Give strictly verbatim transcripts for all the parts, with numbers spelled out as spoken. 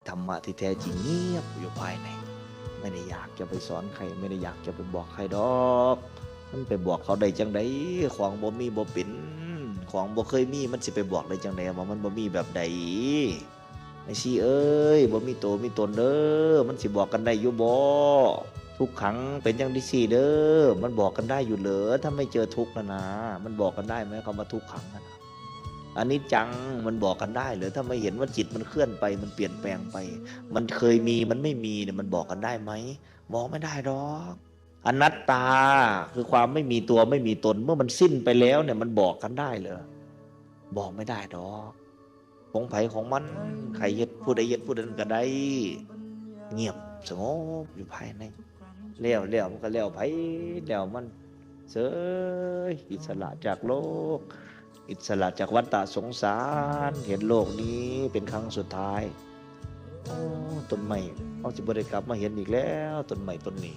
ธรรมะที่แท้จริงเงียบอยู่ภายใน ไม่ได้อยากจะไปสอนใคร ไม่ได้อยากจะไปบอกใครดอก มันไปบอกเขาได้จังใด ของบ่มีบ่เป็น ของบ่เคยมี มันสิไปบอกได้จังใด ว่ามันบ่มีแบบใด แม่ชีเอ้ย บ่มีโตมีตนเด้อ มันสิบอกกันได้อยู่บ่ ทุกขังเป็นจังซี่เด้อ มันบอกกันได้อยู่เหรอ ถ้าไม่เจอทุกข์นะนะ มันบอกกันได้ไหม คำว่าทุกขังนะนะ อนิจจัง มันบอกกันได้เหรอ ถ้าไม่เห็นว่าจิตมันเคลื่อนไป มันเปลี่ยนแปลงไป มันเคยมี มันไม่มีเนี่ย มันบอกกันได้ไหม บอกไม่ได้ดอก อนัตตา คือความไม่มีตัวไม่มีตน เมื่อมันสิ้นไปแล้วเนี่ย มันบอกกันได้เหรอ บอกไม่ได้ดอก ของไผของมัน ใครเฮ็ด ผู้ใดเฮ็ด ผู้นั้นก็ได้ เงียบสงบอยู่ภายใน แล้ว แล้วมันก็แล้วไผ แล้วมัน เสย อิสระจากโลก อิสระจากวัฏฏะสงสาร เห็นโลกนี้เป็นครั้งสุดท้าย โอ้ ต้นไม้ เฮาสิบ่ได้กลับมาเห็นอีกแล้ว ต้นไม้ต้นนี้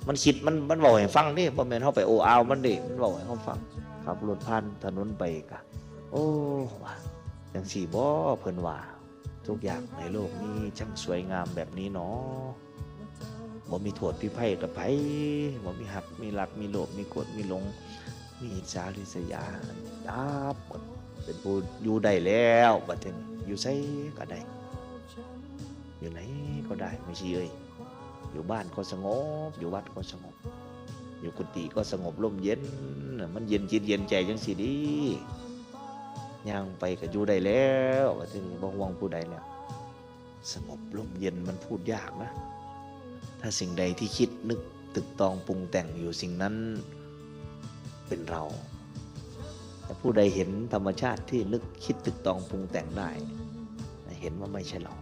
มันคิด มัน มันเว้าให้ฟังเด้ บ่แม่นเฮาไปโอ้อาวมันเด้ มันเว้าให้เฮาฟัง ขับรถผ่านถนนไปกะ โอ้ ว่าจังซี่บ่ เพิ่นว่า ทุกอย่างในโลกนี้ช่างสวยงามแบบนี้หนอ บ่มีโทษมีภัยกับไผ บ่มีฮัก มีรัก มีโลภ มีโกรธ มีหลง มีอิจฉาริษยา ดับหมด เป็นผู้อยู่ได้แล้ว บัดนี้อยู่ไสก็ได้ อยู่ไหนก็ได้ แม่ชีเอ้ย อยู่บ้านก็สงบ อยู่วัดก็สงบ อยู่กุฏิก็สงบร่มเย็น มันเย็นจิตเย็นใจจังซี่ดี ย่างไปก็อยู่ได้แล้ว บัดนี้บ่ห่วงผู้ใดแล้ว สงบร่มเย็นมันพูดยากนะ ถ้าสิ่งใดที่คิดนึกตึกตองปรุงแต่งอยู่ สิ่งนั้นเป็นเรา แต่ผู้ใดเห็นธรรมชาติที่นึกคิดตึกตองปรุงแต่งได้ เห็นว่าไม่ใช่เรา